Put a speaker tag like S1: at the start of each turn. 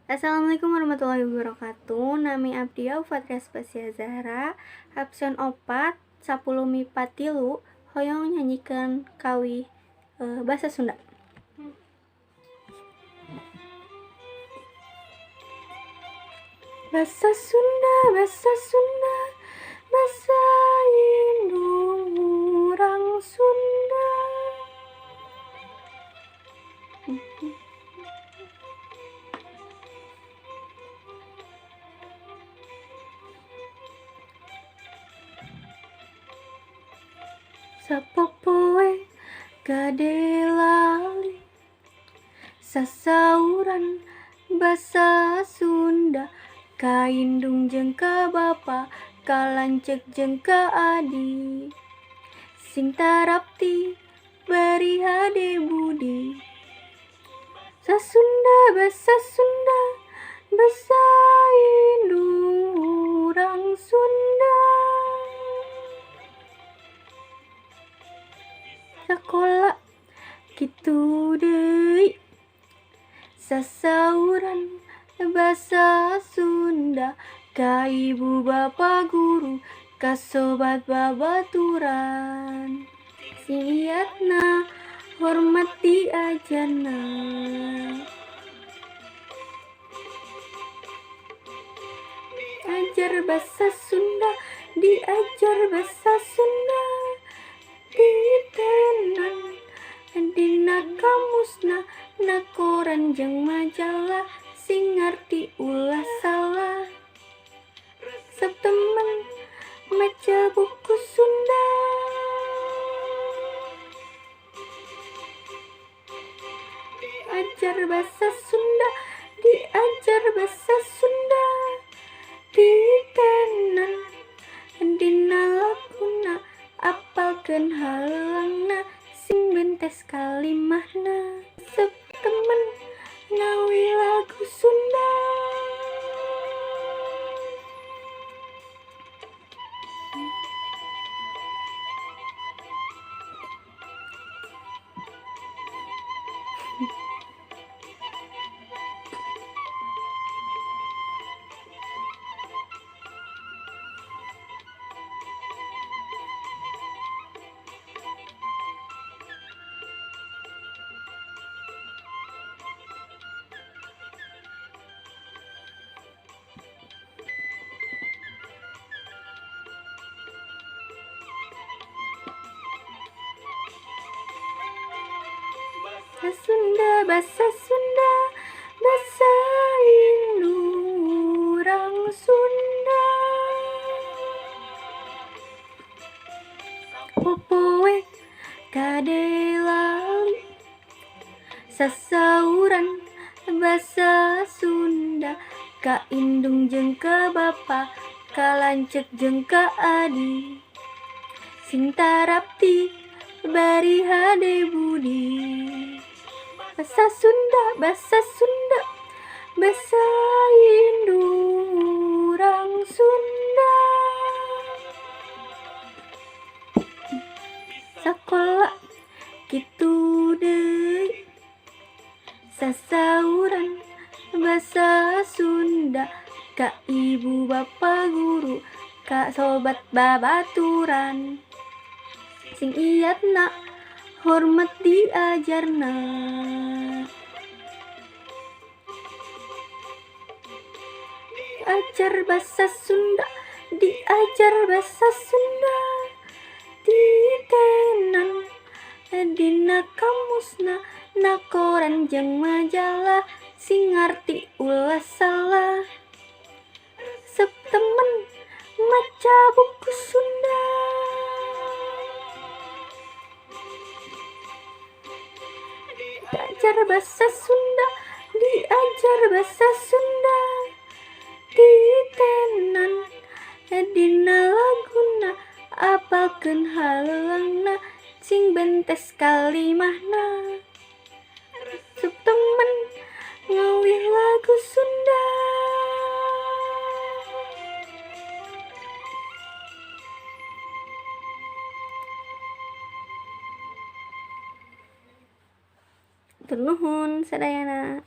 S1: Assalamualaikum warahmatullahi wabarakatuh. Nami abdi Aufatria Spasia Zahra, absen 4 10 MIPA 3, hoyong nyanyikan kawih bahasa Sunda. Bahasa Sunda, bahasa Sunda, bahasa indung urang Sunda. Sapopoe gade lali, sasauran basa Sunda, ka indung jeung ka bapa, ka lanceuk jeung ka adi, sing tarapti bari hade budi. Sasunda basa Sunda, basa indung urang Sunda. Sakola kitu deui, sasauran basa Sunda, ka ibu bapa guru, ka sobat babaturan, sing iatna hormat diajarna. Diajar basa Sunda, diajar basa Sunda, ditenan dina kamusna, na koran jeung majalah, sing ngarti ulah salah. Resep temen maca buku Sunda. Diajar basa Sunda, diajar basa Sunda, ditenan dina laguna, apalkeun halangna, sing bentes kalimahna. Resep temen ngawi lagu Sunda. Sunda, bahasa Sunda, bahasa indung urang Sunda. Popoe kade lali, sasauran basa Sunda, ka indung jeung ka bapa, ka lanceuk jeung ka adi, sing tarapti bari hade budi. Bahasa Sunda, bahasa Sunda, bahasa indung urang Sunda. Sakola kitu deui, sasauran basa Sunda, ka ibu bapa guru, ka sobat babaturan, sing iatna hormat diajarna. Diajar basa Sunda, diajar basa Sunda, ditenan dina kamusna, na koran jeung majalah, sing ngarti ulah salah. Resep temen maca buku Sunda. Diajar basa Sunda, diajar basa Sunda, ditenan dina laguna, apalkeun halangna, sing bentes kalimahna. Resep temen ngawih lagu Sunda. Nuhun sadayana.